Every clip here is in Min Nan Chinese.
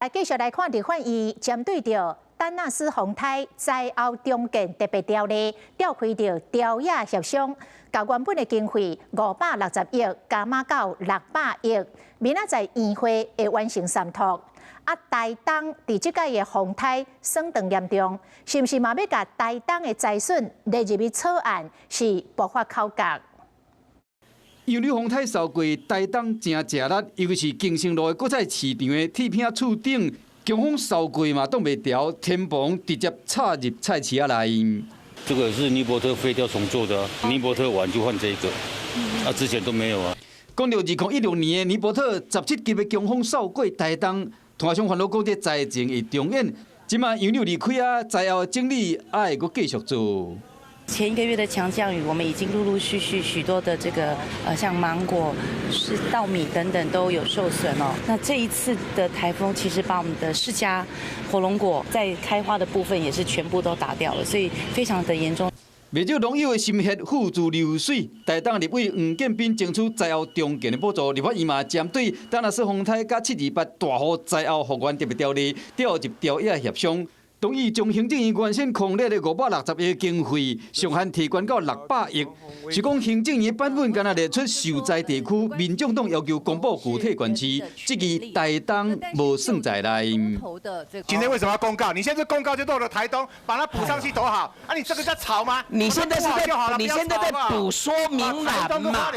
來繼續來看立法院針對著丹那斯風颱災後重建特別條例，調開著朝野協商，共原本的經費560億加碼到600億，明仔載院會會完成三讀。啊，台東佇這擺的風颱損當嚴重，是毋是嘛欲共台東的災損列入去草案，是爆發口角。楊柳風颱掃過台東誠食力，尤其是金星路的果菜市場的鐵餅厝頂，強風掃過嘛擋袂牢，天棚直接插入菜市仔內。這個是尼伯特廢掉重做的，尼伯特完就換這個，啊之前都沒有啊。講到2016年的尼伯特17級的強風掃過台東，攤商煩惱講這災情會重演，這馬楊柳離開啊，災後整理愛閣繼續做。前一個月的強降雨，我們已經陸陸續續許多的這個像芒果、是稻米等等都有受損哦。那這一次的颱風其實把我們的釋迦、火龍果在開花的部分也是全部都打掉了，所以非常的嚴重。袂少農友的心血付諸流水，台東立委黃建斌爭取災後重建的補助，立法院嘛針對丹那斯風颱佮728大雨災後復原特別條例調入朝野協商。同意將行政院原先空列的560億經費上限提懸到600億，是講行政院版本敢若列出受災地區，民眾黨要求公布具體縣市，這個台東無算在內。今天為什麼要公告？你現在公告就漏了台東，把它補上去多好啊！你這個叫吵嗎？你現在是在你現在在補說明欄嘛？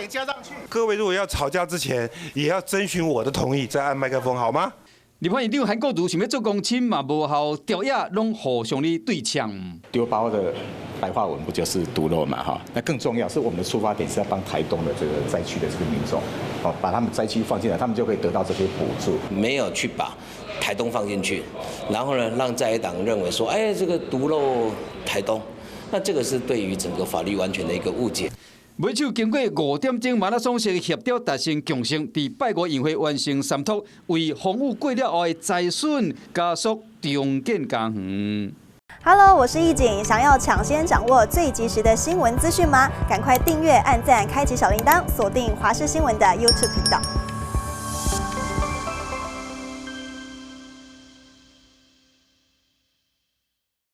各位如果要吵架之前，也要徵詢我的同意，再按麥克風好嗎？立法院長韓國瑜想欲做公審嘛無效，朝野攏互相咧對嗆。丟包的白話文不就是獨漏嘛？哈，那更重要是我們的出發點是要幫台東的這個災區的這個民眾，哦，把他們災區放進來，他們就可以得到這些補助。沒有去把台東放進去，然後呢，讓在野黨認為說，哎，這個獨漏台東，那這個是對於整個法律完全的一個誤解。尾手經過5點鐘馬拉松式協調達成共識，佇拜五院會完成三讀，為風雨過了後的災損加速重建家園。 Hello，我是易景，想要搶先掌握最及時的新聞資訊嗎？趕快訂閱、按讚、開啟小鈴鐺，鎖定華視新聞的 YouTube 頻道。